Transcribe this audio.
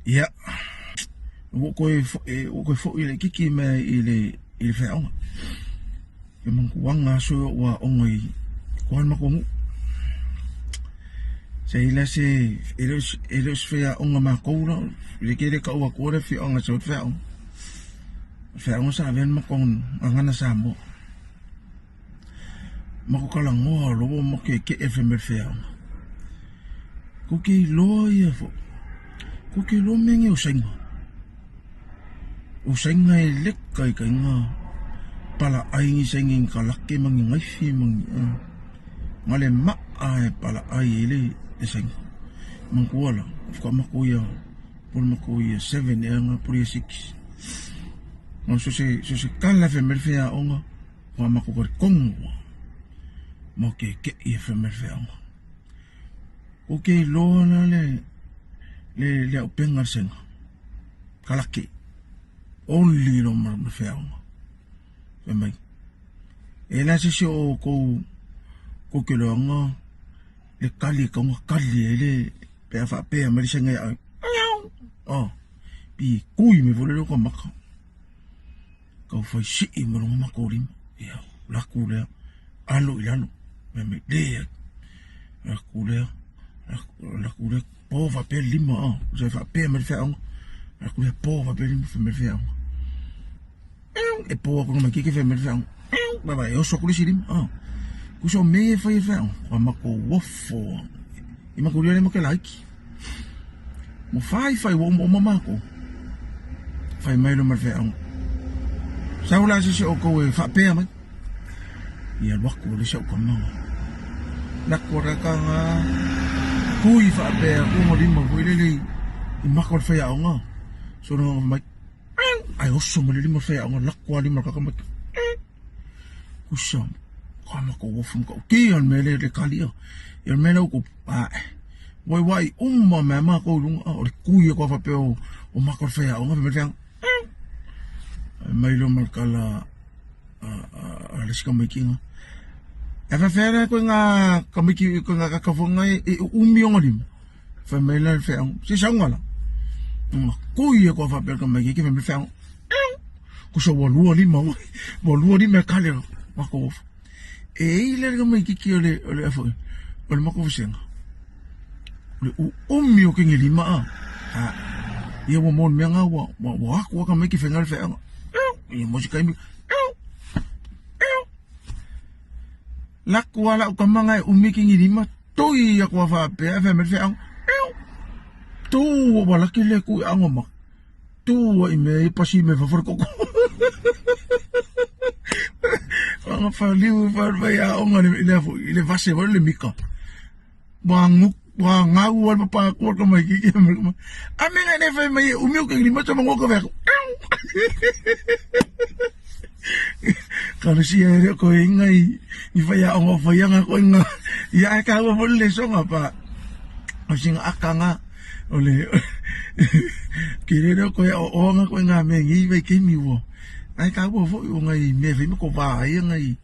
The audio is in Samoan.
Ia, ua toe ua toe foi laitiiti mai i le i le feaoga. E manatuaga aso ia o aoga i tua le matou nuu. Sa i ai la se e le e le o se faiaoga matou la, le tele tau atua le afioaga e sau ai le feaoga. O le feaoga sa avea le matou gagana Samoa. Matou talanoa loa ma keke'e fai mai le feaoga. Kou te iloa ia fo, kou te iloa mea nei o Saina. O Saina e leka i kaiga palaai ni Saina i ni kalake ma ni naifi ma ni na le ma'a e palaai ai le Saina. Manatua la, faatoa matou ia po o le matou year 7 ea na po o le year 6. So se so se kala fai mai le faiaoga Ua matou talitonu ua mau keke'i e fai mai le feaoga. Ou te iloa la le le le auupega le sega, kalake, oli loa ma le feaoga. Fai mai, e le a se isi o outou tou te iloaina le kali e tatau ona kali ai le pe a faapea mai le sega ia oe, oh, pi kui mai foi lea i lou maka. Tau fai sii ma luga matou lima, ia laku lea alo i lalo, fai mai leai, laku lea, laku lea po faapea le lima oh, sa faapea mai le feaoga, laku lea po faapea le lima, fai mai le feaoga, e po atu ma keke fai mai le feaoga, vaavaai e oso atu le isi lima oh. Kusa o mea ia e fai e le feaoga, ua matou ofo i matou lea matou laiti. Ua fai fai ua omaoma matou. Fai mai loa ma le feaoga. Sau la se isi o outou e faapea mai. Ia alu atu le isi au tamaga. Lako rakanga kui faapea atu ma lima foi lele i maka o le faiaoga. Sologa mai. Ai oso ma le lima faiaoga lako a lima kaka mai. Kusa ka makou ofu ma ka uki o le mea lea le kali o. Ia le mea lea ua ae. Waiwai uma mea makou i luga o le kui aku a faapea o makou le faiaoga fai mai le feaga. Fai mai loa ma le tala a le isi tamaitiga. E faapefea la koe ngā tamaiti koe ngā kakafoga e uumi ona lima. Fai mai la le feaga, se sauga la. Ona kui aku a faapea le tamaititi fai mai le feaga. Kusa ua lua lima ua lua lima e kale makou ofu. E i ai le tamaititi o le o le foi o le makou vasega. O le uumi o kenge lima a. A ia ua mo le mea nga ua ua aku aka mai ke whenga le wheanga. Ia mo se kaimi. Laku ala u kamanga e umi kingi lima toi aku a whaapea e whea me le wheanga. Tu ua laki le ku i ango ma. Tu i mea i pasi me fafo le koko. Wanga whaliu whai a onga le le fo i le vase wa le mika. Wa ngu wa ngau wa papa ko ka mai ki ki mai. A me ngai ne whai mai umi o ke ni macho mango ka ve. Ka le sia re ko inga i i whai a onga whai anga ko inga. Ia e ka ua mo le songa pa. O singa akanga O le ke rere koe o oanga koe ngā mea ngei vai kemi ua. Ai ka ua foi o ngai mea whai ma ko vā ai ngai.